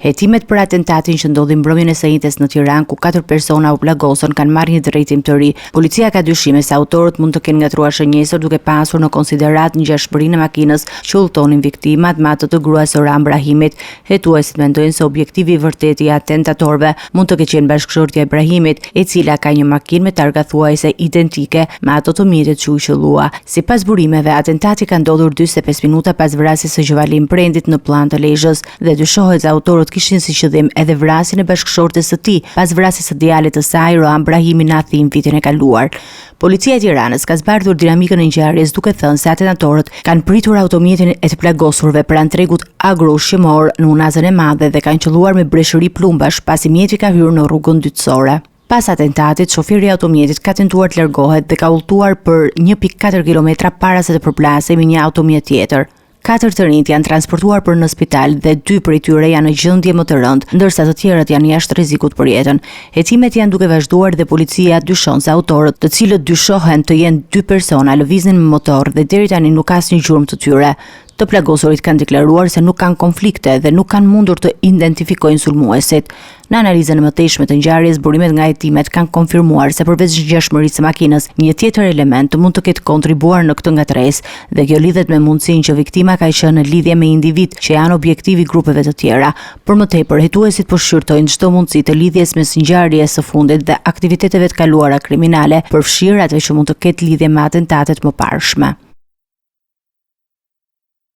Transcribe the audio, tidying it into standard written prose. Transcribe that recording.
Hetimet për atentatin që ndodhi mbrëmjen e së enjtes në Tiranë, ku katër persona u plagosën, kanë marrë një drejtim të ri. Policia ka dyshime se autorët mund të kenë ngatërruar shënjestër duke pasur në konsideratë ngjashmërinë e makinës që udhëtonin viktimat me atë të gruas së Roan Brahimit. Hetuesit mendojnë se objektivi i vërtetë i atentatorëve mund të ketë qenë bashkëshortja e Brahimit, e cila ka një makinë me targa thuajse identike me ato të mjetit që u qëllua. Sipas burimeve, atentati ka ndodhur 45 minuta pas vrasjes së Gjovalin Prendit në Pllanë të Lezhës. dhe dyshohet se autorët kishin si qëllim edhe vrasjen e bashkëshortes së tij, pas vrasjes së djalit të saj, Roan Brahimi në Athinë vitin e kaluar. Policia e Tiranës ka zbardhur dinamikën e ngjarjes duke thënë se atentatorët kanë pritur automjetin e të plagosurve pranë tregut agroushqimor në Unazën e Madhe dhe kanë qëlluar me breshëri plumbash pasi mjeti ka hyrë në rrugën dytësore. Pas atentatit, shoferi i automjetit ka tentuar të largohet dhe ka udhëtuar për 1.4 kilometra para se të përplasej me një automjet tjetër. Katër të rinjtë janë transportuar për në spital dhe dy prej tyre janë në gjendje më të rëndë, ndërsa të tjerët janë jashtë rrezikut për jetën. Hetimet janë duke vazhduar dhe policia dyshon se autorët, të cilët dyshohen të jenë dy persona, lëviznin me motor dhe deri tani nuk ka asnjë gjurmë të tyre. Të plagosurit kanë deklaruar se nuk kanë konflikte dhe nuk kanë mundur të identifikojnë sulmuesit. Në analizën e mëtejshme të ngjarjes, burimet nga hetimet kanë konfirmuar se përveç ngjashmërisë së makinës, një tjetër element mund të ketë kontribuar në këtë ngatërresë dhe kjo lidhet me mundësinë që viktima ka qenë në lidhje me individë që janë objektiv i grupeve të tjera. Për më tepër, hetuesit po shqyrtojnë çdo mundësi të lidhjes mes ngjarjes së fundit dhe aktiviteteve të kaluara kriminale, përfshirë atë që mund të ketë lidhje me atentatet e mëparshme.